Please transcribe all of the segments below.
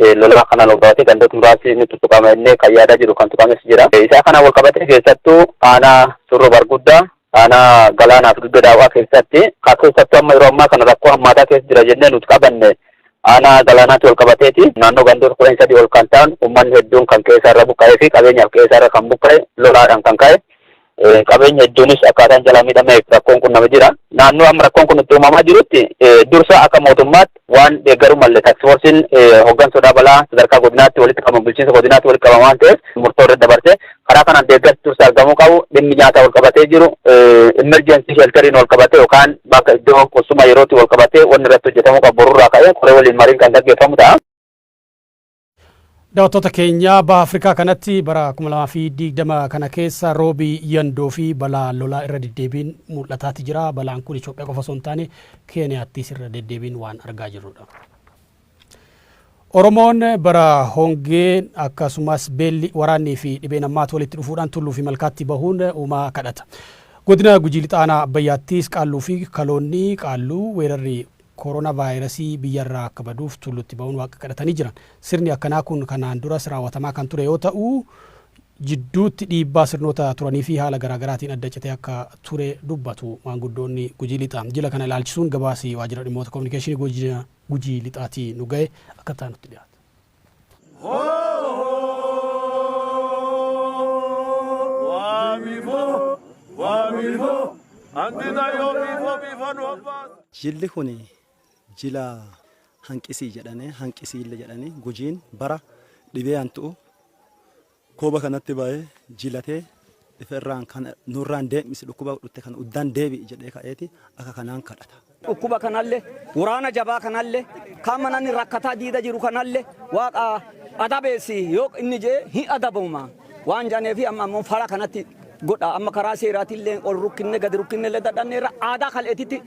Lolaa kanaan wal qabatee gandoota muraasni ni tuttuqama innee kan yaadaa jiru kan tuqames jira. Isaa kanaan wal qabatee keessattuu aanaa Surroo Barguddaa, aanaa Galaanaa fi Dugda Daawwaa keessatti kan keessattuu amma yeroo ammaa kana rakkoo hammaataa keessa jira jennee nuti qabanne aanaa Galaanaatti wal qabateeti. Naannoo gandoota 13 ol kan ta'an uummanni hedduun kan keessa irra buqqa'ee fi qabeenyaaf keessa irra kan buqqa'e lolaadhaan kan ka'e qabeenya hedduunis akkaataan jalaa miidhameef rakkoon kun nama jira. Naannoo amma rakkoon kun itti uumamaa jirutti dursa akka mootummaatti waan deeggaruu malle task forceiin hoggansa sodaa balaa sadarkaa godinaatti walitti qabama, bulchiinsa godinaatti walitti qabama waan ta'eef murtoo irra dabarse karaa kanaan deeggarsi dursa argamuu qabu. Dhimmi nyaataa wal qabatee jiru, emergency shelteriin wal qabatee yookaan bakka iddoo qubsuma yerootti wal qabatee wanni irratti hojjetamuu qabu borurraa ka'ee koree waliin mariin kan gaggeeffamu ta'a. Daawwattoota keenya, baha Afrikaa kanatti bara 2020 kana keessa roobi yandoo fi balaa lolaa irra deddeebiin mul'ataati jira. Balaan kun Itoophiyaa qofa osoo hin taane Keeniyaattis irra deddeebiin waan argaa jirrudha. Oromoon bara hongeen akkasumas beelli, waraannii fi dhibeen ammaatu walitti dhufuudhaan tulluu fi malkaatti bahuun uumaa kadhata. Godina Gujii Lixaa Aanaa Abbayyaattis qaalluu fi kaloonni qaalluu weerarri kooroonaa vaayirasii biyyarraa akka baduuf tullutti bahuun waaqa kadhatanii jiran. Sirni akkanaa kun kanaan duras raawwatamaa kan ture yoo ta'u, jidduutti dhiibbaa sirnoota turanii fi haala garaagaraatiin adda citee akka ture dubbatu maanguddoonni Gujii Lixaa. Jila kana ilaalchisuun gabaasi waajjira dhimmoota kominikeeshinii godina Gujii Lixaatii nu gahe akka ta'an nutti dhiyaata. Jilli kun jila hanqisii jedhanii, hanqisiille jedhanii, Gujiin bara dhibee hantu'u kooba kanatti ba'ee jilatee ifirraan kan nurraan deemisi, dhukkuba dhutte kan uddaan deebi'i jedhee ka'eeti akka kanaan kadhata. Dhukkuba kanalle, waraana jabaa kanalle, kan mananni rakkataa diida jiru kanalle waaqa adabeessi yoo inni jee hin adabama waan jedhaneefi amma ammoo fala kanatti godha. Amma karaa seeraatillee ol rukkinne gadi rukkinne illee dadhanneerra. Aadaa kaleetitti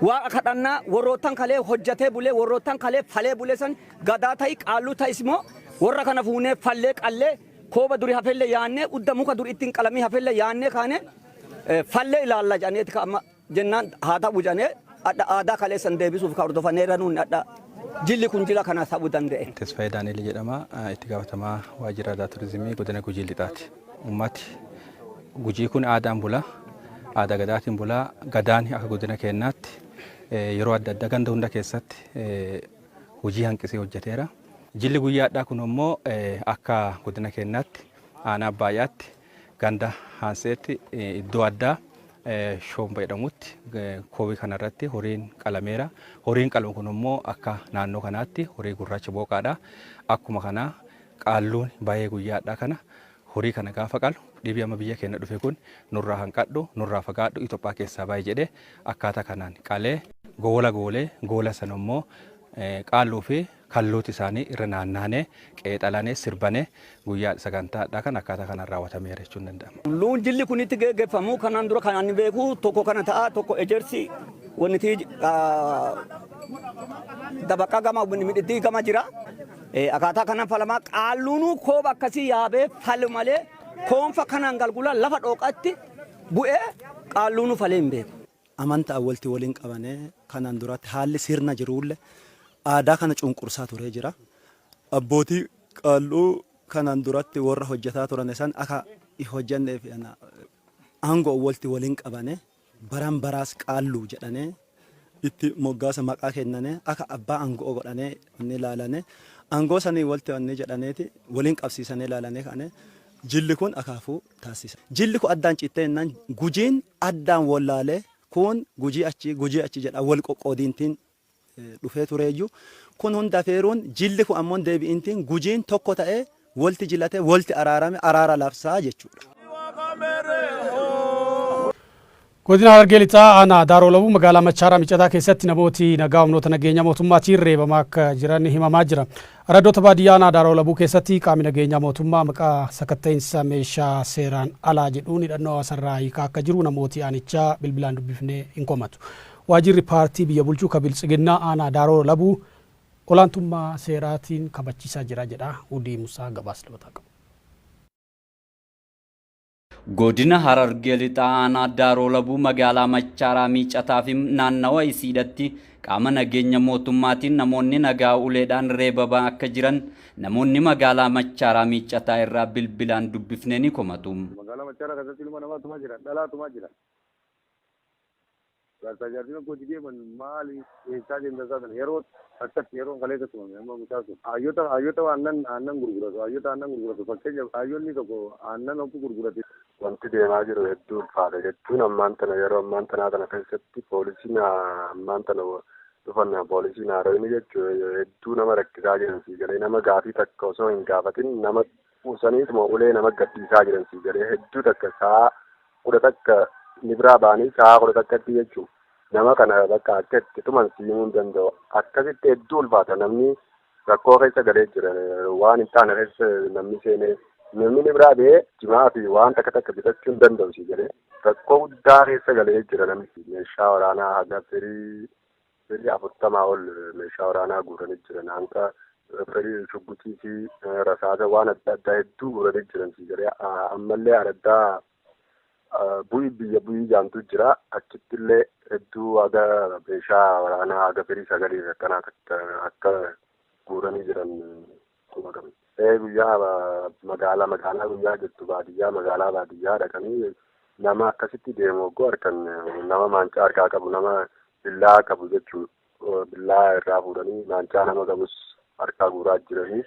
waaqa kadhannaa warroottan kalee hojjatee bulee, warroottan kalee falee bulee san gadaa ta'i qaalluu ta'is immoo warra kana fuunee fallee qallee kooba duri hafellee yaannee udda muka duri ittiin qalamii hafellee yaannee kaane fallee ilaalla jedhaneeti ka amma jennaan haa ta'u jedhanee adda aadaa kaleessan deebisuuf ka hordofaneera nuun adda jilli kun jila kana ta'uu danda'e. Tesfaayee Daani'el jedhama. Itti gaafatamaa waajjira aadaa turizimii godina Gujii Lixaati. Uummati Gujii kun aadaan bula. Aadaa gadaatiin bula. Gadaan akka godina keenyaatti yeroo adda addaa ganda hunda keessatti hojii hanqisee hojjeteera. Jilli guyyaadhaa kun immoo akka godina keenyaatti aanaa Abbaayyaatti ganda Haanseetti iddoo addaa Shoomba jedhamutti koobii kanarratti horiin qalameera. Horiin qalamu kun immoo akka naannoo kanaatti horii gurraacha booqaadha. Akkuma kana qaalluun baay'ee guyyaadhaa kana horii kana gaafa qalu dhibii amma biyya keenya dhufe kun nurraa hanqadhu, nurraa fagaadhu, Itoophiyaa keessaa baay'ee jedhee akkaataa kanaan qalee goola goolee goola sana immoo qaalluu fi kallooti isaanii irra naannaanee qeexalanee sirbanee guyyaa sagantaadhaa kan akkaataa kanaan raawwatameera jechuun danda'ama. Tulluun jilli kun itti geggeeffamu kanaan dura kan ani beeku tokko kana ta'a, tokko ejersi wanti dabaqa gama midhittii gama jira. Akkaataa kanaan falamaa qaalluunuu kooba akkasii yaabee falu malee koonfa kanaan galgula lafa dhooqatti bu'ee qaalluunuu falee hin beeku. Amantaa walti waliin qabanee kanaan duratti haalli sirna jiruulle aadaa kana cunqursaa turee jira. Abbootii qaalluu kanaan duratti warra hojjetaa turan san akka hin hojjenneef aangoo walti waliin qabane baran baraas qaalluu jedhanee itti moggaasa maqaa kennane akka abbaa aangoo godhanee inni ilaalane aangoo sanii walti wanni jedhaneeti waliin qabsiisanii ilaalanii ka'ane jilli kun akaafuu taasisa. Jilli kun addaan cittee jennaan Gujiin addaan wallaalee kun Gujii achi, Gujii achi jedha wal qoqqoodiintiin dhufee tureeyyu. Kun hunda feeruun jilli kun ammoo deebi'intiin Gujiin tokko ta'ee walti jilatee walti araarame araara labsaa jechuudha. Godina Harargee Lixaa aanaa Daaroo Labuu magaalaa Machaaraa Micataa keessatti namooti nagaa humnoota nageenyaa mootummaatiin reebamaa akka jiran himamaa jira. Araddoota baadiyyaa aanaa Daaroo Labuu keessatti qaamni nageenyaa mootummaa maqaa sakatta'iinsa meeshaa seeraan alaa jedhuun hidhannoo hawaasarraa hiikaa akka jiru namooti aanichaa bilbilaan dubbifnee hin komatu. Waajjirri paartii biyya bulchuu ka Biltsiginnaa aanaa Daaroo Labuu olaantummaa seeraatiin kabachiisaa jira jedha. Udii Musaa gabaasa dabalataa qaba. Godina Harargee Lixaa aanaa Daaroo Labuu magaalaa Machaaraa Miicataa fi naannawa isiidhatti qaama nageenya mootummaatiin namoonni nagaa uleedhaan reebabaa akka jiran namoonni magaalaa Machaaraa Miiccataa irraa bilbilaan dubbifne ni komatu. Magaalaa Machaaraa keessatti ilma namaa tumaa jira, dhalaa tumaa jira. Jaarsaa jaartiin hojii deeman maali eessaa deemta sana yeroo akkatti yeroo kaleessa tumame amma mucaa sun. Hayyoota aannan gurguratu, hayyoota aannan gurguratu, fakkeenyaaf hayyoonni tokko aannan hogguu gurgurate. Wanti deemaa jiru hedduu ulfaata jechuun ammaan tana yeroo ammaan tanaa kana keessatti poolisiin ammaan tana dhufan poolisiin haaromni jechuun hedduu nama rakkisaa jiran sii galee nama gaafii takka osoo hin gaafatin nama quusaniituma ulee nama gadhiisaa jiran sii galee hedduu takka sa'a 11 ni biraa ba'anii sa'a 11tti jechuun nama kana bakka akka itti tuman siimuu hin danda'u. Akkasitti hedduu ulfaata namni rakkoo keessa galee jira waan hin taane keessa namni seenee namni ni biraa ba'ee jimaa fi waan takka takka bitachuu hin danda'u sii galee rakkoo guddaa keessa galee jira namni. Meeshaa waraanaa haga firii 40 ol meeshaa waraanaa guuranii jiran hanga firii shugguxii fi rasaasa waan adda addaa hedduu guuranii jiran sii galee ammallee araddaa bu'ii biyya bu'ii jaamtu jira achittillee hedduu haga meeshaa waraanaa haga firii 9 akkanaa akka guuranii jiran quba qabna. Guyyaa magaalaa guyyaa jettu baadiyyaa magaalaa baadiyyaa dhaqanii nama akkasitti deemu hogguu harkan nama maancaa harkaa qabu nama billaa qabu jechuu billaa irraa fuudhanii maancaa nama qabus harkaa guuraa jiranii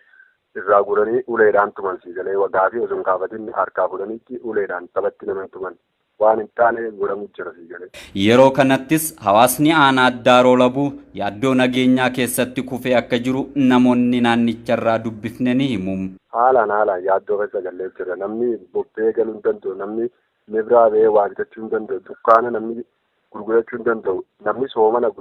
irraa guuranii uleedhaan tuman sii galee gaafii osoo hin kaafatin harkaa fuudhaniitti uleedhaan taphatti nama tuman waan hin taane godhamu jira sii galee. Yeroo kanattis hawaasni aanaa Daaroo Labuu yaaddoo nageenyaa keessatti kufee akka jiru namoonni naannicharraa dubbifne ni himu. Haalaan yaaddoo keessa galee jira. Namni bobbee galuu hin danda'u, namni mibiraa ba'ee waa bitachuu hin danda'u, dukkaana namni gurgurachuu hin danda'u. Namni soomana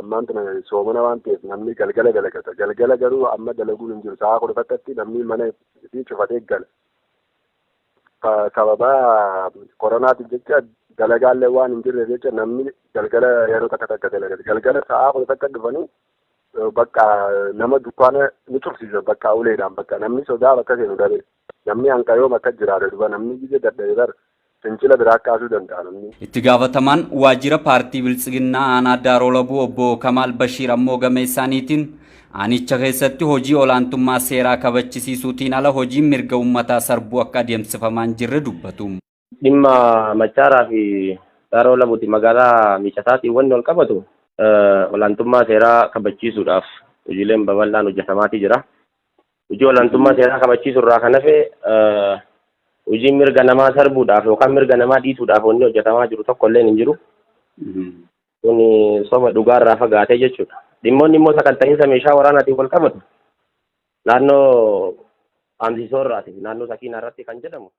ammaan tana soomana waan ta'eef namni galgala dalagata. Galgala garuu amma dalaguun hin jiru. Sa'a 11tti namni mana fi cufatee gala. Sababa koronaatiif jecha dalagaallee waan hin jirreef jecha namni galgala yeroo takka takka dalagata. Galgala sa'a 11 dhufanii bakka nama dukkaana ni cufsiisa bakka uleedhaan bakka namni sodaa bakka seenu dhabe. Namni hanqayoom akka jiraate dhufa namni biyya dadhabe bara fincila biraa kaasuu danda'a namni. Itti gaafatamaan waajjira paartii Biltsiginnaa aanaa Daaroo Labuu obbo Kamaal Bashiir ammoo gama isaaniitiin aanicha keessatti hojii olaantummaa seeraa kabachisiisuutiin ala hojiin mirga uummataa sarbuu akka adeemsifamaa hin jirre dubbatu. Dhimma Machaaraa fi Daaroo Labuuti magaalaa Miicataatiin wanni wal qabatu olaantummaa seeraa kabachiisuudhaaf hojiileen babal'aan hojjetamaatii jira. Hojii olaantummaa seeraa kabachiisuu irraa kan hafe hojiin mirga namaa sarbuudhaaf yookaan mirga namaa dhiisuudhaaf wanni hojjetamaa jiru tokko illee hin jiru. Kun soba dhugaarraa fagaatee jechuudha. Dhimmoonni immoo sakatta'iinsa meeshaa waraanaatiin wal qabatu naannoo Amsiisoo irraati naannoo Sakiinaa irratti kan jedhamu.